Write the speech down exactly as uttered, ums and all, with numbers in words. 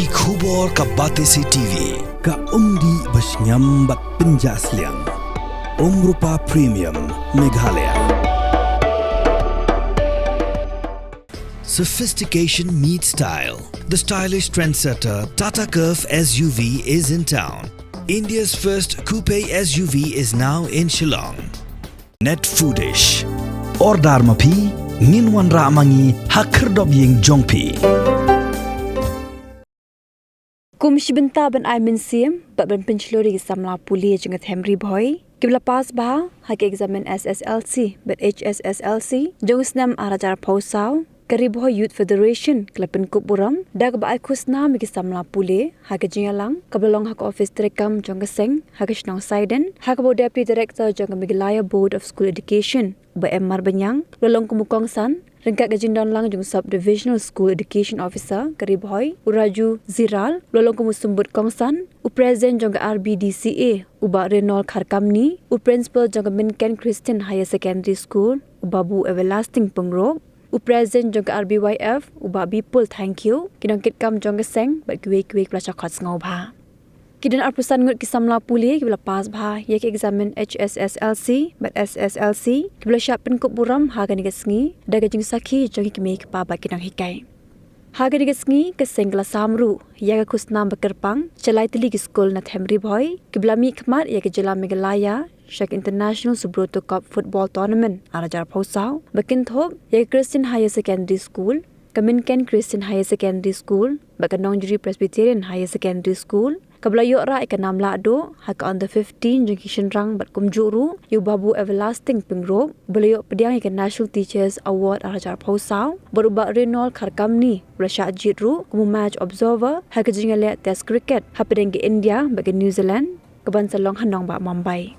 Ki khubor ka Batesi T V, ka umdih ba shngiam bad pynjah sliang. Umrupa Premium, Meghalaya. Sophistication meets style. The stylish trendsetter Tata Curvv S U V is in town. India's first coupe S U V is now in Shillong. Net Foodish. Order ma phi, ngin wanrah ma ngi ha khyrdop ïing jong phi. Kum shi bynta ban ai mynsiem bad ban pynshlur ïa ki samla pule jong ka Them Ri Bhoi kiba la pass bha ha ka eksamin S S L C bad H S S L C jong u snem ar hajar arphew saw, ka Ri Bhoi Youth Federation ka la pynkup burom da kaba ai khusnam ïa ki samla pule ha ka jingïalang kaba la long ha ka ophis treikam jong ka seng ha ka shnong Saiden, ha kaba u Deputy Director jong ka Meghalaya Board of School Education, u Bah M Marbaniang, u la long kum u kongsan ryngkat ka jingdon lang jong u Sub Divisional School Education Officer ka Ri Bhoi, u Raju Ziral, u la long kum u symbud kongsan, u President jong ka R B D C A, u Bah Renol Kharkamni, u Principal jong ka Minken Christian Higher Secondary School, u Babu Everlasting Pyngrope, u President jong ka R B Y F, u Bah Bipul Thangkhiew, ki nongkitkam jong ka seng bad kiwei kiwei kiba la shah khot sngewbha. Ki don arphew san ngut ki samla pule kiba la pass bha ïa ki eksamin H S S L C bad S S L C kiba la shah pynkup burom ha kane ka sngi da ka jingsakhi jong ki kmie ki kpa bad ki nonghikai. Ha kane ka sngi ka seng ka la sam ruh ïa ka khusnam ba kyrpang sha lai tylli ki skul na Them Ri Bhoi kiba la mihkhmat ïa ka jylla Meghalaya sha ka International Subroto Cup Football Tournament ar hajar arphew saw, ba kynthup ïa ka Christian Higher Secondary School, ka Minken Christian Higher Secondary School bad ka Nongjri Presbyterian Higher Secondary School, kaba la ïoh rah ïa ka nam lahduh ha ka under fifteen jong ki shynrang bad kumjuh ruh ïa u Babu Everlasting Pyngrope uba la ïoh pdiang ïa ka National Teachers Award ar hajar arphew saw, bad u Bah Renol Kharkamni uba la shah jied ruh kum u match observer ha ka jingïaleh test cricket hapdeng ka India bad ka New Zealand kaban sa long ha nongbah Mumbai.